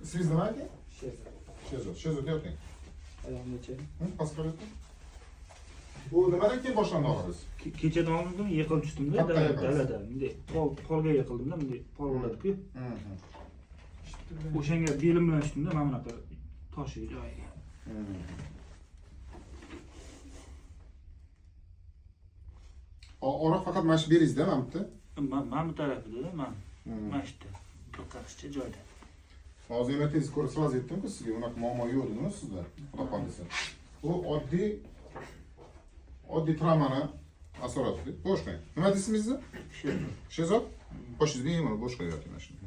Ismingiz nima aka? Sherzod. Sherzod. Sherzod yoting. Oyog'imgacha. Pastga qarayapti. Bu nimadan keyin boshlandi og'riz? Kechadan oldin yiqilib tushdimda, Qayerda yiqildingiz? dalada. Bunday polga yiqildimda, bunday pol bo'ladi-ku. O'shanga belim bilan tushdimda, mana bunaqa tosh joyiga. Og'riq faqat mana shu belingizda, mana bu yerda. Mana bu tarafida, mana mana shu yerda. Bir qarichcha joyda. Hozir MRTingizni ko'rib sразу aytdim-ku sizga, unaqa muammo yo'q dedim sizda. Xudo xohlasa. Bu oddiy travmani asorati. Bo'sh qo'ying. Nima deysiz? Sherzod. Sherzod? Boshingizni bemalol bo'sh qo'yib yoting mana shuni.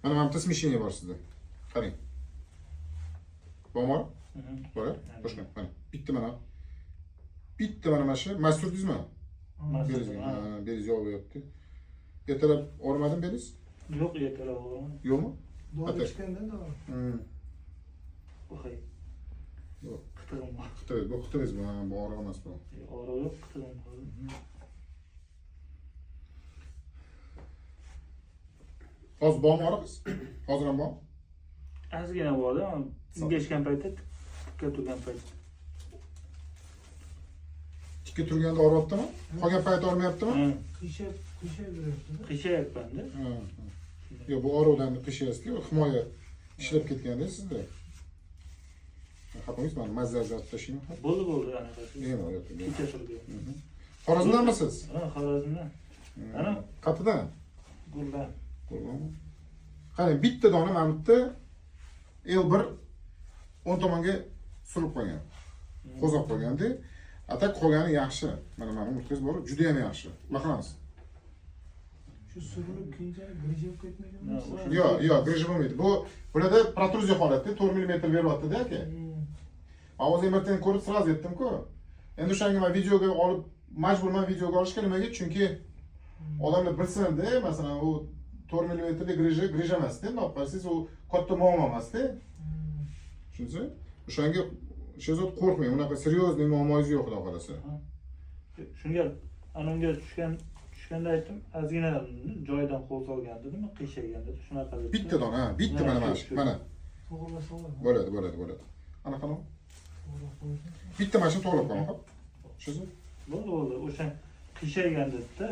Mana bu yerda смещение bor sizda. Qarang. Bormi? Bor, bo'sh qo'ying. Mana bitta mana. Bitta mana shu. Mas surdingizmi? Belingizga. Ha, belingiz yog'ib yotdi. Ertalab og'rimadimi belingiz? Yo'q, ertalab og'rimadi. Yo'qmi? Dori ichganda dori. Voy. Yo'q. Qitig'im bor. Qitig'iz, bu qitig'iz bu, bu og'riq emas bu. Og'riq yo'q, qitig'im bor. Hozir bormi og'rig'iz? Hozir ham bormi? Ozgina bordi, engashgan paytda, tikka turgan payt. Tikka turganda og'riyaptimi? Qolgan payt og'rimayaptimi? Qiyshayib, qiyshayib yuryapti-da. Qiyshayapman-da. Yo'q, bu og'riqdan qiyshayasizki, himoya ishlab ketganda sizda. Xafa mana mazza zarb tashlayman. Bo'ldi, bo'ldi anaqasi. Bemalol yoting. Kecha turgan. Xorazmdanmisiz? Ha, Xorazmdan. Ana. Qayerdan? Guldan. Guldanmi? Qarang, bitta dona mana bu yerda L1 o'ng tomonga surib qo'ygan. Qo'zg'ab qo'yganda, atak qolgani yaxshi. Mana umurtqangiz bor, juda ham yaxshi. Nima qilamiz? Shu surilib keyinchalik grija bo'lib ketmaganmi? Yo'q, yo'q, grija bo'lmaydi. Bu bularda protruziya holatda 4 mm beryapti-da aka. Men o'zim MRTni ko'rib sразу aytdim-ku. Endi o'shanga men videoga olib majburman videoga olishga nimaga? Chunki odamlar bilsin-da, masalan, u 4 mmlik grija, grija emas-da, bundoq qarasangiz u katta muammo emas-da. Tushundingizmi? O'shanga Sherzod qo'rqmang, unaqa серьезный muammoyingiz yo'q, xudo xolasa. Shunga anunga tushganda aytdim, ozgina joyidan qo'zg'algan dedim, qiyshaygan dedi, shunaqa dedi. Bitta dona, ha, bitta mana mana shu, mana. To'g'rilasa bo'ladi. Bo'ladi, bo'ladi, bo'ladi. Ana qani? To'g'rilab qo'ysa. Bitta mana shuni to'g'rilab qo'yaman, xo'p? Sherzod? Bo'ldi, bo'ldi. O'sha qiyshaygan dedi-da.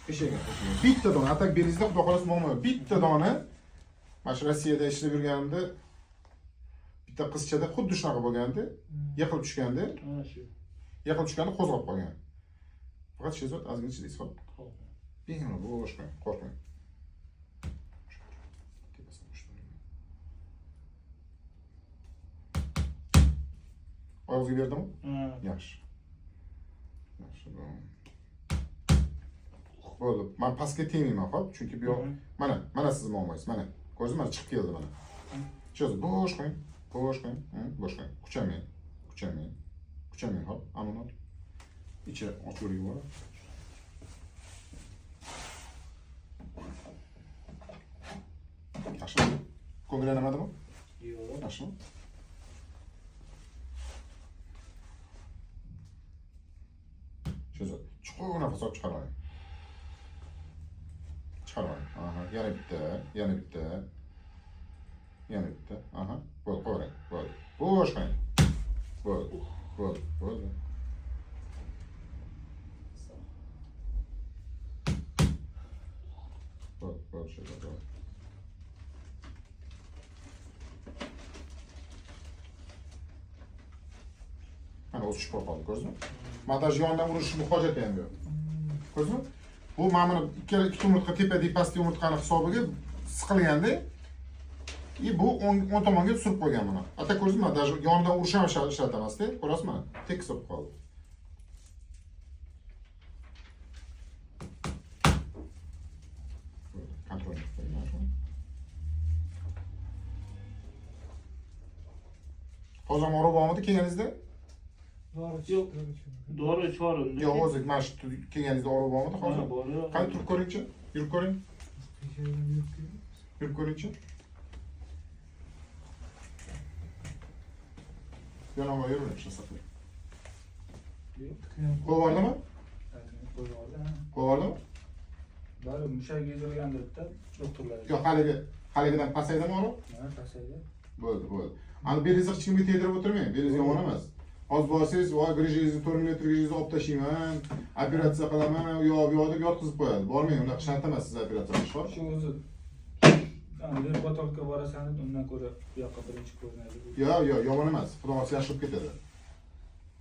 Qiyshaygan. Bitta dona, atak belingizda xudo xolasa muammo yo'q. Bitta dona mana shu Rossiyada ishlab yurganimda bitta qizchada xuddi shunaqa bo'lgandi, yiqilib tushgandi, Mana shu. yiqilib tushganda qo'zg'ab qolgan. Faqat Sherzod ozgina chidaysiz, xo'p? Xo'p. Bemalol bo'sh qo'ying, qo'rqmang. Tepasini bo'sh qo'ying. Oyog'ingizga berdimi? Yaxshi. Yaxshi. Bo'ldi. Men pastga tegmayman, xo'p? Chunki bu yoq mana, mana sizni muammoyingiz, mana. Ko'rdingizmi? Mana chiqib keldi mana. Sherzod, bo'sh qo'ying, bo'sh qo'ying, bo'sh qo'ying. Kuchamang, kuchamang, kuchamang, xo'p? Amonat. Ichi ochiqligi bor. Yaxshimi? Ko'ngil aynimadimi? Yo'q. Yaxshimi? Sherzod, chuqur nafas olib chiqarib oling. Chiqarib oling. Aha, yana bitta, yana bitta. Yana bitta. Aha, bo'ldi, qo'ying, bo'ldi. Bo'sh qo'ying. Bo'ldi, bo'ldi, bo'ldi. Bo'ldi, bo'ldi, Sherzod, bo'ldi. Mana o'zi tushib qoldi, ko'rdingizmi? Man даже yondan urishni hojati ham yo'q. Ko'rdingizmi? Bu mana buni ikki umurtqa tepadagi pastdagi umurtqani hisobiga siqilganda, и bu o'ng tomonga surib qo'ygan buni. Ata ko'rdingizmi? Даже yondan urish ham shart emas-da. Ko'rasizmi? Tekis bo'lib qoldi. Kontrol qilib. Hozir ham og'riq bormidi kelganingizda? Dori Yo'q. ichib, dori ichib. Dori ichib Yo'q, o'zi mana shu kelganingizda og'riq bormidi hozir? Bor. Qani turib ko'ringchi, yurib ko'ring, Qiyshaygan yurib keldi. yurib ko'ringchi. Yonog'i yuravering, shu saqlang. Tiklanib Qo'yib yubordimi? Qo'yib yubordi. Qo'yib yubordimi? Baribir mushak ezilgan debdi doktorlar. Yo'q, haligi haligidan pasaydimi og'riq? Ha, pasaydi. Bo'ldi, bo'ldi. Ani belingizni hech kimga tegdirib o'tirmang. Belingiz yomon emas. Hozir borsangiz, voy, грыжа ngizni 4 mm грыжа ngizni olib tashlayman, operatsiya qilaman, u yoq bu yoq deb yotqizib qo'yadi. Bormang, unaqa shart emas siz operatsiya qilish, xo'p? Shu o'zi nevrotologga borasan deb, undan ko'ra bu yoqqa birinchi ko'rinadi. Yo'q, yo'q, yomon emas. Xudo xohlasa yaxshi bo'lib ketadi.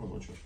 Hozir o'chir.